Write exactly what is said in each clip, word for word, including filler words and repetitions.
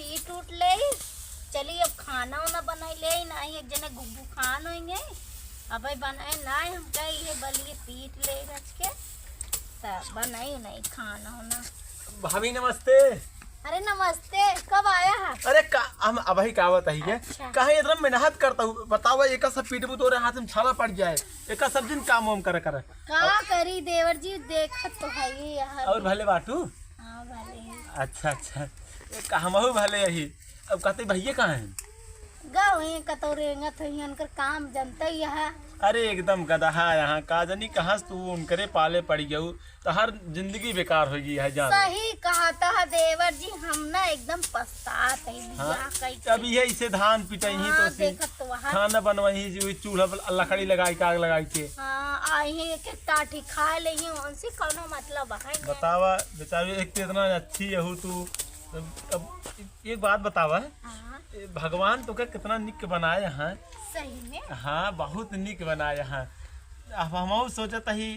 पीट उठ लेई, चली अब खाना वाना बनाई लेई, नाहीं एक जने गुब्बू खान होइहैं, अबहीं बनाए नाहीं, हम कहे ये बलिए पीट लेई रच के, तब बनाई उनाई खाना वाना। भाभी नमस्ते। अरे नमस्ते, कब आया है? अरे का, हम अबहीं का आवत ही है। अच्छा। काहे इतना मेहनत करत हू, बतावा, एका सब पीटबू तोरे हाथ में छाला पड़ जाए, एका सब दिन काम वाम करे करे। का करी देवर जी, देखत तो है ही यार। और भले बाटू? हाँ, भले ही। अच्छा, अच्छा। ये का हमहू भले यही। अब कहते भैया कहाँ हैं? गए हुए हैं, कतौ रेंगत हुई हैं, उनकर काम जनते ही है। अरे एकदम गदहा यहाँ, का जानी कहाँ से तू उनकरे पाले पड़ गयू, तो हर जिंदगी बेकार हो गई है जान। सही कहा था देवर जी, हम ना एकदम पछतात है हाँ, बियाह कइके। अब ये इसे धान पिटाई ही हाँ, तो से देखत तो वहाँ। खाना बनवाई जी, वही चूल्हा पर लकड़ी लगाई के, आग लगाई के। हाँ, आई है एक एक टाठी खा ले ही, उनसे कौनो मतलब है नहीं। बतावा बेचारी, एक तो इतना अच्छी है तू, अब, अब एक बात बतावा, हाँ। ए, भगवान तोके कितना निक बनाए हैं। सही में? हाँ, बहुत निक बनाए हैं। अब हमहू सोचत ही,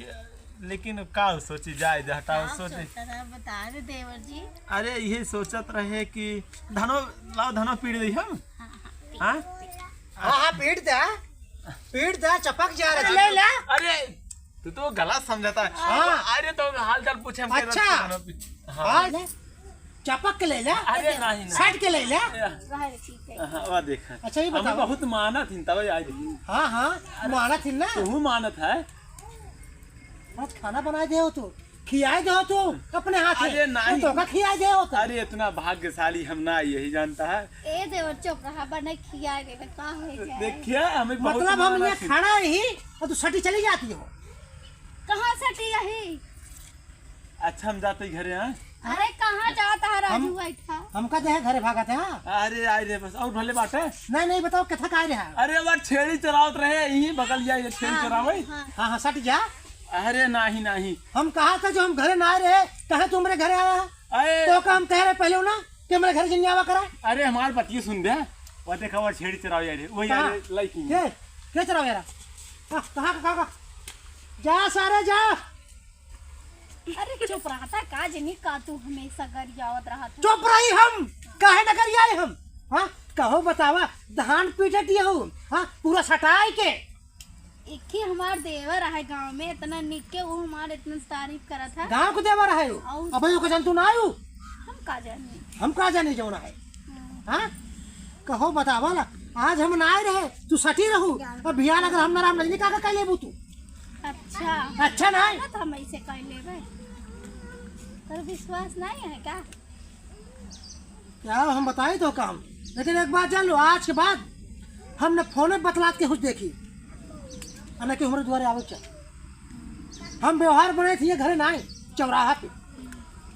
लेकिन का सोची जाए, जा हटाओ, का सोचे। सोचत है, बता दे देवर जी। अरे, यही सोचत रहे कि धनो, लाओ धनो पीट दई हम। हाँ, हाँ, हाँ? हाँ, हाँ, पीट दे, पीट दे, चपक जा रहे, अरे, ले ले। अरे, तू तो गलत समझता है। हाँ। अरे, तो हाल चाल पूछे हम, अच्छा। धनो पीट। हाँ। हाँ, ले। चपक के ले ले। अरे नहीं, नहीं। सट के ले ले। अरे, रहे, ठीक है। हाँ, वाह, देखा। अच्छा, ये हमें बताओ। बहुत मानत हिन, तब आज। हाँ, हाँ, मानत हिन ना। तू मानत है। आज खाना बनाए दे हो तू, खियाए दे हो तू अपने हाथ से। अरे नहीं। तो का खियाए दे हो तू। अरे इतना भाग्यशाली हम ना यही जानता है। ए देवर चुप रहा, बने खियाए दे, तो का हो जाए? देखिए, हमें बहुत मतलब हम मानत ये हिन। खाना ही और तू सटी चली जाती हो। कहाँ सटी यही? अच्छा, हम जाते ही घरे, हाँ? अरे, कहाँ जाता है राजू हम, बैठा? हमका देहे घरे भागत है, हाँ? अरे, आए रे बस, और भले बाटे? नहीं, नहीं, बताओ, किथा का आए रहा? अरे, वो छेड़ी चरावत रहे, यहीं बगल जाए, ये छेड़ी हाँ, चरावे। हाँ। हाँ, हाँ, सट जा। अरे, नहीं, नहीं। हम कहा था जो हम घरे ना आए रहे, कहे तू हमरे घरे आया है? अरे। तो का हम कह रहे पहले ना कि हमरे घरे जन आवा करा? अरे, हमार बतिया सुन दे। वो देखा, वो छेड़ी चरावे आए रहे, वही कहाँ? आए रहे, लाइक ही। के? के चरावे रहा? हाँ, कहाँ का, कहाँ का? जा सारे, जा। अरे चुप रहता का जनी का, तू हमेशा गरियावत रहत है। चुप रही हम, काहे न गरियाई हम? हाँ, कहो बतावा, धान पीटत हो, हाँ, पूरा सटाई के। एक ही हमार देवर आहे गाँव में, इतना निक के वो हमार इतना तारीफ करत है। गाँव को देवर आहे वो। और अबे ओके जान तू ना आयु। हम का जानी? हम का जानी जौन आहे? हाँ। हाँ? कहो बतावा ना, आज हम ना आए रहे, तू सटी रहू। अब बिहान अगर हम नाराम नहीं, का, का कह लेबू तू? अच्छा। अच्छा ना है? तो हम ऐसे कह लेबे। तोर विश्वास नहीं है का? क्या हम बताई तो काम, लेकिन एक बात जान लो, आज के बाद हम न फोन में बतलात के कुछ देखी, और न कि हमरे दुआरे आवे चल। हम व्यवहार बने थे ये घरे ना आए, चौराहा पे।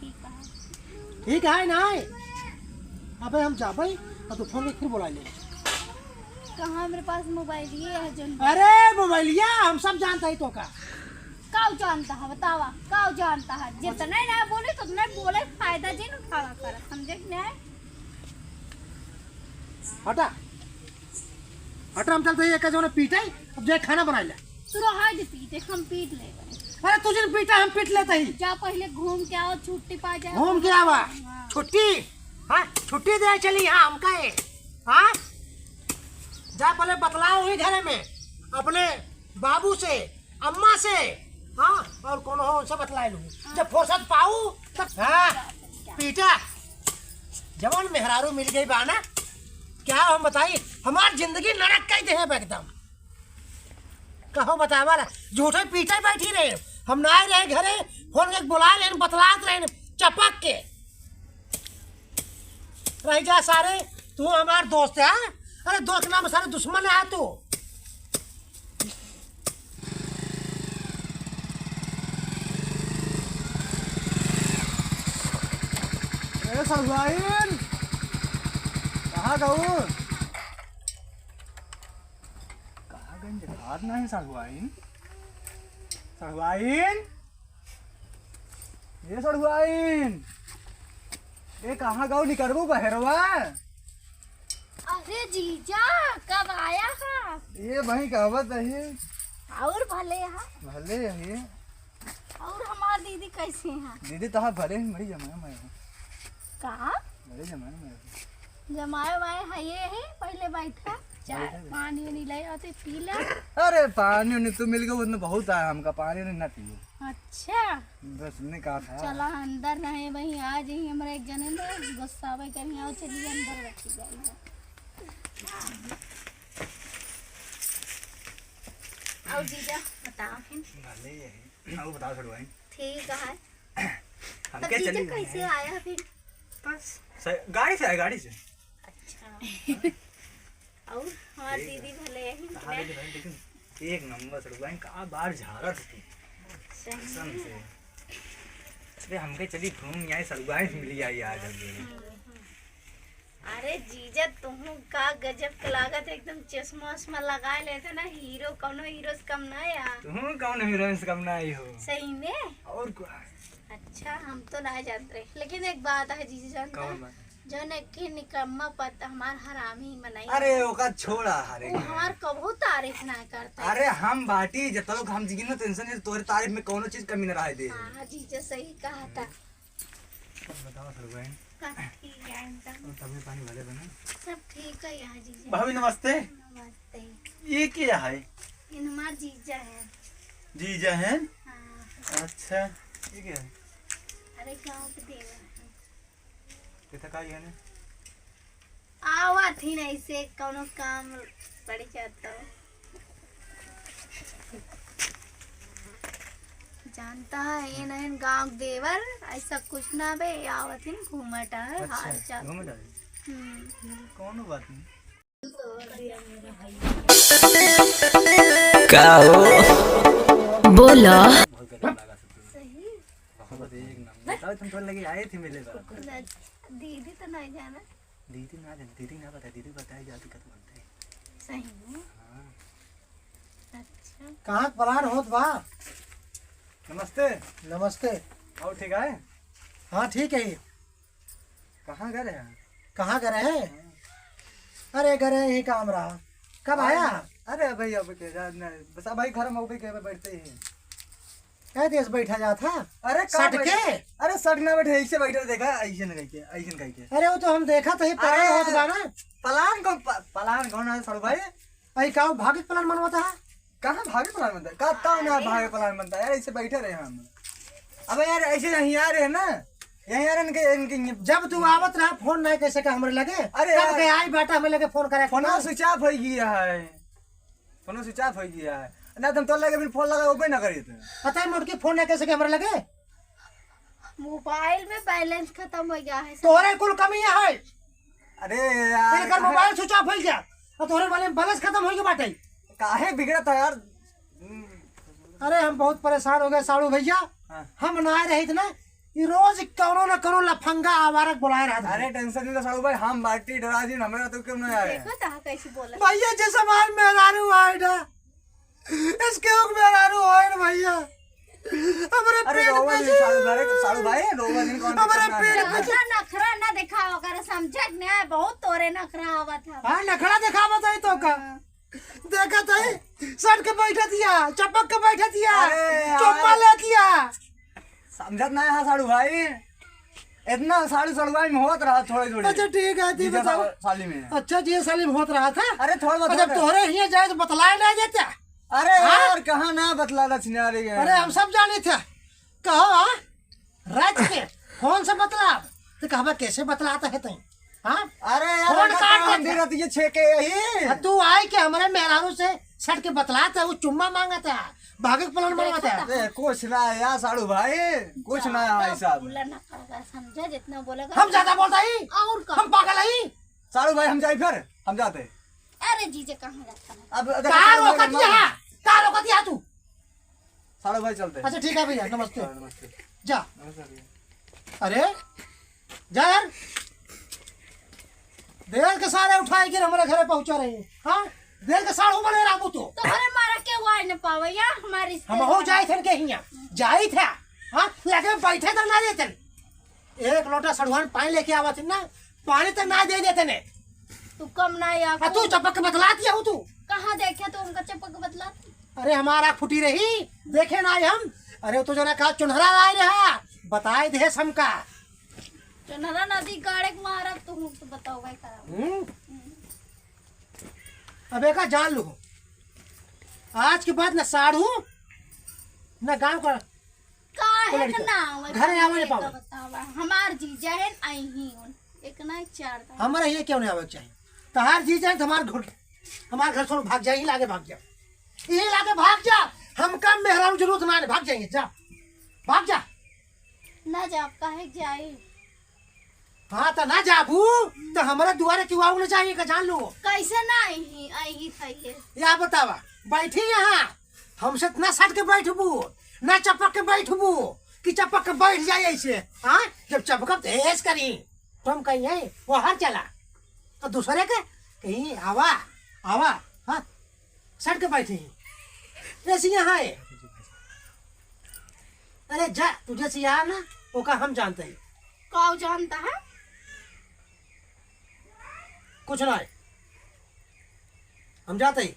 ठीक है। ठीक है ना? अबे हम जाबे और तू फोन में फिर बुला ले। कहाँ हमरे पास मोबाइल ये है जन। अरे मोबाइलिया हम सब जानता ही तो का। काऊ जानता है बतावा, काऊ जानता है? जितना ही ना बोले तो उतना ही बोले, फायदा जिन उठावा कर, समझे कि नहीं? हटा, हटा, हम चलते हैं, एक जने पीटे, अब जाए खाना बनाए ले। तू रहा दे पीटे, हम पीट ले। अरे तू जिन पीटा, हम पीट लेते ही। जा पहले घूम के आओ, छुट्टी पा जाए। घूम के आवा? हाँ। छुट्टी? हाँ, छुट्टी दे चली, हाँ, हमका है। हाँ? जा पहले बतलाओ वही घरे में, अपने बाबू से, अम्मा से, हाँ, और कोनो हो उनसे बतलाए लूँ। जब फुर्सत पाऊ, तब, हाँ, पीटा। जवन मेहरारू मिल गई बा ना, क्या हम बताई, हमार जिंदगी नरक कइ देहे बा एकदम। कहो बतावा ला, झूठे पीटे बैठी रहे। हम ना आए रहे घरे, फोन के बुला लेन, बतलात रहे, चपक के। रह जा सारे, तू हमार दोस्त है, हाँ? अरे दोस्त नाम सारे दुश्मन है तू। ए सहुआइन, कहाँ गऊ? कहाँ गई? देखात नहीं सहुआइन। सहुआइन, ए सहुआइन, ए कहाँ गऊ? निकरबू बहरवा? अरे जीजा, कब आया हा? ए भाई, कहवत रही। और भले हा? भले ही। और हमार दीदी कैसे हैं? दीदी तोहार भले ही, बड़ी जमाना में है। का? बड़े जमाना में है। जमाए वाए है ये है, पहिले बैठा, चाय, बैठा। पानी उनी ले आते, पी ले। अरे, पानी उनी तू मिल गए, उतना बहुत आया हमका, पानी उनी ना पियो। अच्छा। बस नहीं कहा था। चला अंदर रहे भाई, आ जाई हमरा एक जने में, गुस्सा आवे कहीं, आओ चलिए अंदर बैठी जाइए। आओ जीजा, बताओ फिर। भले यही। आओ बताओ छोटू भाई। ठीक है। हम तब क्या जीजा चली गई कैसे हैं? आया फिर? बस, स-, गाड़ी से आए, गाड़ी से। अच्छा। और हमार ठीक है। दीदी भले यही कहाँ निकले। लेके भाई, लेकिन एक नंबर से रुक, का बार झाड़ा से तू। सही कसम में। से। अरे हमके चली घूम आए, सड़ुआइन से मिली आई आज हम लोग। हम्म, हम्म। अरे जीजा, तुहू का गजब के लागत है, एकदम चश्मा उश्मा लगाए लेते ना, हीरो, कौनो हीरो से कम ना है यार। तुहू कौन हीरोइन से कम ना आई हो। सही में? और क्या? अच्छा, हम तो ना जानत रहे, लेकिन एक बात है जीजा, जानता कौन है? बात? जौन एक ही निकम्मा पत हमार हरामी मनई अरे, है। ओका छोड़ा, अरे। वो हमार कबहू तारीफ ना करता है। अरे, हम बाटी, जब तक हम जिंदगी में टेंशन है, तोहरे तारीफ में कौनो चीज कमी ना रहे दे। हाँ, जीजा सही कहा था। और बताओ सर बहन। सब ठीक है एकदम। और तबीयत पानी भले बना? सब ठीक है यहाँ जीजा। भाभी नमस्ते। नमस्ते। ये क्या है? ये हमार जीजा है। जीजा है? हाँ। अच्छा, ये क्या है? अरे गाँव के देवर हैं। कितना का ये है? आवत ही नहीं से कौनो काम पड़ जाता हो। जानता है, ये नहीं गाँव देवर, ऐसा कुछ ना बे, आवत ही घूमट है, अच्छा, हाल चाल। घूमट है? हम्म। कौनो बात नहीं। का हो? बोला। बहुत गजब लगा सब। सही। बहुत एक नंबर। तब तुम थोड़ा लगे आए थे मेरे पास। दीदी तो नहीं जाना। दीदी ना जाने, दीदी ना बताए, दीदी बताए जाती कत बनते हैं। सही में? हाँ। अच्छा। कहाँ के प्लान होत बा? नमस्ते। नमस्ते। और ठीक है? हाँ, ठीक है। कहाँ गए रहे हैं? कहाँ गए रहे हैं? हाँ। अरे, गए रहे, यही काम रहा। कब आया? अरे भाई, अब के जा, ना, बस अब भाई घर में बैठे ही। कह दिया, बैठा जात है। अरे, का सट बैठ-, के? अरे, सट ना बैठे, ऐसे बैठे, देखा, ऐसे न कह के, ऐसे न कह के। अरे, वो तो हम देखा तो ही, प्लान अरे, होत बा ना। प्लान कौन, प-, प्लान कौन है, सड़ू भाई? अरे, का भागे के प्लान बनवाता है? कहाँ भागे के प्लान बनता है? का, का ना अरे। भागे के प्लान बनता है? यार, ऐसे बैठे रहे हम। अबे यार, ऐसे यहीं आ रहे हैं ना, यहीं आ रहे हैं, इनके, इनके, जब तू आवत रहा, फोन नहीं कैसे का हमरे लगे? अरे कब यार। के आई बाटा हमरे लगे फोन करे? फोन switch off हो गया है। फोनो switch off हो गया है। ना तुम तोर लगे फिर फोन लगा, वो भी ना करी तू। पता है मोटकी फोन ना कैसे के हमरा लगे? मोबाइल में बैलेंस खत्म हो गया है। तोहरे कुल कमी है। अरे यार, इनकर मोबाइल switch off हो गया। और तोहरे मोबाइल में बैलेंस खत्म हो गया बाटे। काहे बिगड़त है यार? अरे हम बहुत परेशान हो गए साड़ू भैया। हाँ। हम ना रहित ना, ई रोज कौनो न कौनो लफंगा आवारा के बुलाए रहत अरे है। टेंशन नहीं लो साड़ू भाई, हम बाटी डरा जी, हमरा तो क्यों नहीं आए? देखो तो कैसे बोला। भैया जैसे हमार मेहरारू आए ना, इसके उक मेहरारू होए ना भैया। हमरे अरे पेट रोवा पे नहीं साड़ू भाई, साड़ू भाई, रोवा नहीं, कौन हमरे दिक्कत ना पेट है? पे ज्यादा नखरा ना दिखाओ कर, समझे कि नहीं? बहुत तोरे नखरा आवत है। हाँ, नखरा दिखावत है तो का? देखत है, सट के बैठत हिया, चपक के बैठत हिया, अरे यार। चुम्मा लेत हिया। समझत ना है साड़ू भाई, इतना साड़ू सड़ुआई में होत रहा थोड़े थोड़े। अच्छा, ठीक है, जी जीजा बताओ। सा-, साली में। अच्छा, जी साली में होत रहा था। अरे, थोड़ा बहुत अच्छा, होत रहा। तोहरे हियाँ जाए तो बतलाए ना जाता। अरे हाँ? यार, कहाँ ना बतला रहा छिनारे के। अरे, हम सब जाने थे। कहो, हाँ? रात के फोन से बतला, तो कहबा कैसे बतलाता है तू? हाँ? अरे यार, फोन लगा काट तो हम देता। दे रहा था ये छह के यही। आ, तू आई के हमारे मेहरारू से सट के बतलाता, वो चुम्मा मांगता, भागे के प्लान बनावता। देखो तो। ए, कुछ ना है यार साड़ू भाई, कुछ ना है भाई साहब। बोला ना करवा, समझा जितना बोलेगा। हम ज्यादा बोलता ही? और का? हम पागल ही? साड़ू भाई हम जाए फिर, हम जाते। अरे जीजे कहाँ जाता है? अब देखो, का साड़ू भाई रोकत मत- यहाँ? का रोकत यहाँ तू? साड़ू भाई चलते हैं। अच्छा ठीक है भैया, नमस्ते। हाँ, नमस्ते। जा। नमस्ते भैया। अरे जा यार, देर के सारे उठाए के हमारे घरे पहुंचा रहे हैं। हाँ, देर के साढ़ू बने रहबू तू। तोहरे मारा के वाई न पावे या हमारी हम हो जाए थे के हिया, जाई थे। हाँ, लगे बैठे तो ना देते। एक लोटा सड़ुआन पानी लेके आवा थे ना, पानी तो ना दे देते ने। तू कम ना या आ, तू चपक के बतलाती है तू। कहाँ देखे तू हमका चपक के बतलाती? अरे हमारा फुटी रही, देखे ना हम। अरे तो जना का चुनहरा आए रहा, बताए देस हमका। चुनहरा नदी गाड़े के मारा तू। बताओ भाई, का? हम्म। हम्म। अब एका जान लो, आज के बाद ना साढ़ू, ना गाँव का काहे कोई लड़का ना आवे, घरे आवे नहीं पावे। बतावा, हमार जीजा है, आई ही उन। एक ना, एक चार का। हमारा ये क्यों नहीं आवे के चाहिए? तहार जीजा है तो हमार घर, हमार घर छोड़ भाग जा, यहीं लागे भाग जा, यहीं लागे भाग जा। हमका मेहरारू जरूरत ना है, भाग जाइए, जा, भाग जा। ना जाब, काहे के जाई? हाँ, त ना जाबू, त हमरा दुआरे केहू आऊ ना चाहिए का, जान लो। कैसे ना आई, आई थई है? या बतावा, बैठी यहाँ, हमसे ना सट के बैठबू, ना चपक के बैठबू, कि चपक के बैठ जाए ऐसे, हाँ? जब चपकब त ऐस करी, तो हम कहीं है, वो हर चला, तो दूसरे के कहीं आवा, आवा, हाँ? सट के बैठे हैं। जैसे यहाँ है। अरे जा, तू जैसे यहाँ ना, ओका हम जानते हैं। का जानता है? कुछ ना है, हम जाते हैं।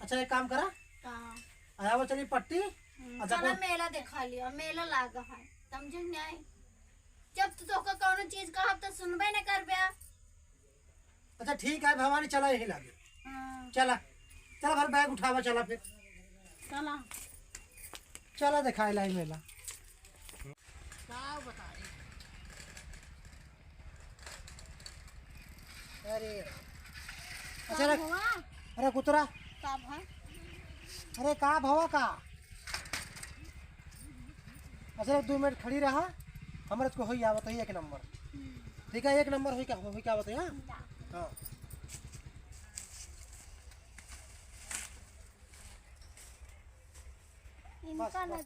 अच्छा, एक काम करा। का? आया वो चली पट्टी। हम्म, अच्छा, चला को- मेला देखा लिया, मेला लागा है, समझे नहीं? जब तू तोका कौनो चीज कहब तो सुनबे न करबे। अच्छा ठीक है भवानी, चला यही लागे। हाँ। चला, चला भर बैग उठावा, चला फिर। चला। चला देखाए लाई मेला। का बताई? अरे राम। अच्छा का रख। भवा? अरे कुतरा। का भा? अरे का भवा का? अच्छा, एक दो मिनट खड़ी रहा, हमरे को होई आवत है एक नंबर। हम्म। ठीक है, एक नंबर होई का, होई का आवत है, हाँ? ना। हाँ। इनका बस, ना बस।